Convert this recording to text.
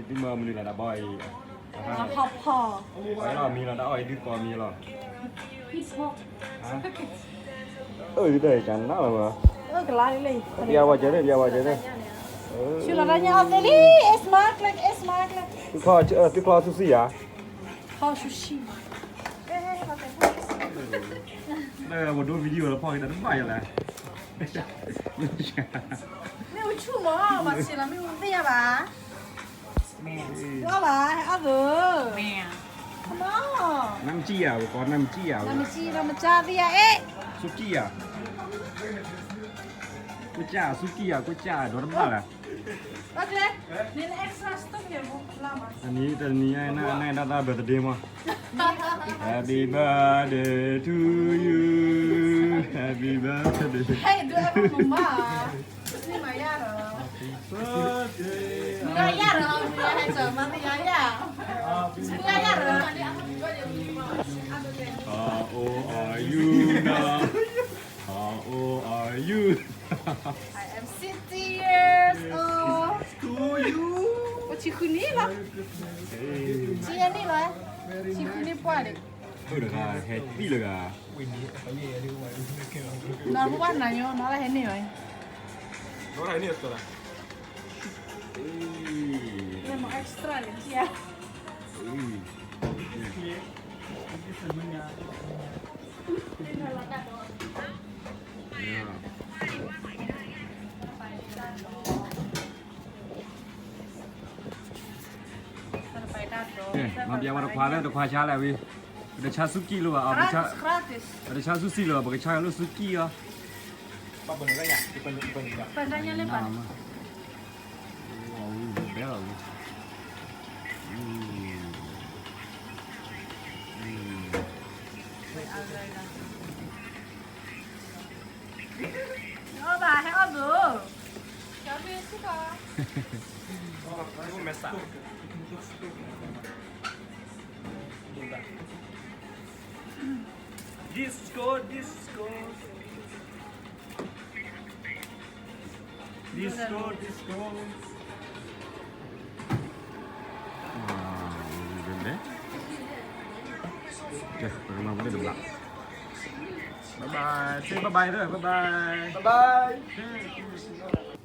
သုမၤမနုၤလဲၣ်တၢ်ဘီအံၤ, ဟီၣ်ဖီၣ်, ပှၤလီၤမံလီၤ တၢ်အီၣ်အံၤသုကီၢ်မံလီၤ, အၢ တၢ်နးလီၤ, ကလါလံ, ပျဲဝဲကဲန့ၣ် ပျဲဝဲကဲန့ၣ်, ဆူလီၤတၢ်ညါအီၣ်သ့လံ, အ့ၣ် စမါကလၢ် အ့ၣ် စမါကလၢ်, သုချီဆူစံယၤ, ချီဆူစံ, ပဒိ video လီၤဖီၣ်က့ၤတၢ်တဘၣ်ယၤလဲၣ်, မ့ၣ်အူဆူၣ်မး မၤဆံးလီၤ မ့ၣ်အူသ့ၣ်ညါဘၣ် အီၣ်ဘၣ် ဟဲအီၣ်ဘၣ်, နမ့ၢ်ကံၣ်ယၤ ပကိးနမ့ၢ်ကံၣ်ယၤ, နမ့ၢ်ကံၣ် နမ့ၢ်ကံၣ်သ့ယၤအ့ၣ်, ဆူကံၣ်ယၤ, ကွၢ်ကၢ် ဆူကံၣ်ယၤ ကွၢ်ကၢ် ဒီးတဘၣ်လၢ အနံၤတနံၤညါ နအဲၣ်ဒိးသး birthday မး, Happy birthday to you, Happy birthday, ဟဲဒုးအမမါ, မၤယၤဒီး, မၤယၤဒီး, မၤယၤ, မၤယၤ, How old are you now? How old are you? I am sixty years old. ပဆံဃုနံၣ်လီၤ, ဆံယဲၢ်နံၣ်လီၤ, ဆံဃုနံၣ်ပှၢ်န့ၣ်, ဖုၣ်တဂၤ ဟဲသံလၢဂၤ, နီၢ်ပှၢ်နၤညိ နီၢ်လၢဟဲန့ၢ်ဘၣ်, လၢမ့ၢ် extra န့ၣ် ထံၣ်ဧါ မၤပျဲဝဲတခွါလၢတခွါဆါလဲၣ်ဝံၤ, ပတဆါဆူကံၣ်လၢၤဘၣ်, ပတဆါဆူစံလၢၤဘၣ်, ပကဆါလၢဆူကံၣ်အီၤ, ပှၤဘဲလီၤဝံၤ, အီၣ်ဘၣ် ဟဲအီၣ်ဘၣ်, disco, disco, disco, disco, ပကမၤပူၤန့ၣ်တဘျီ, bye bye, say bye bye ဒီး bye bye, bye bye.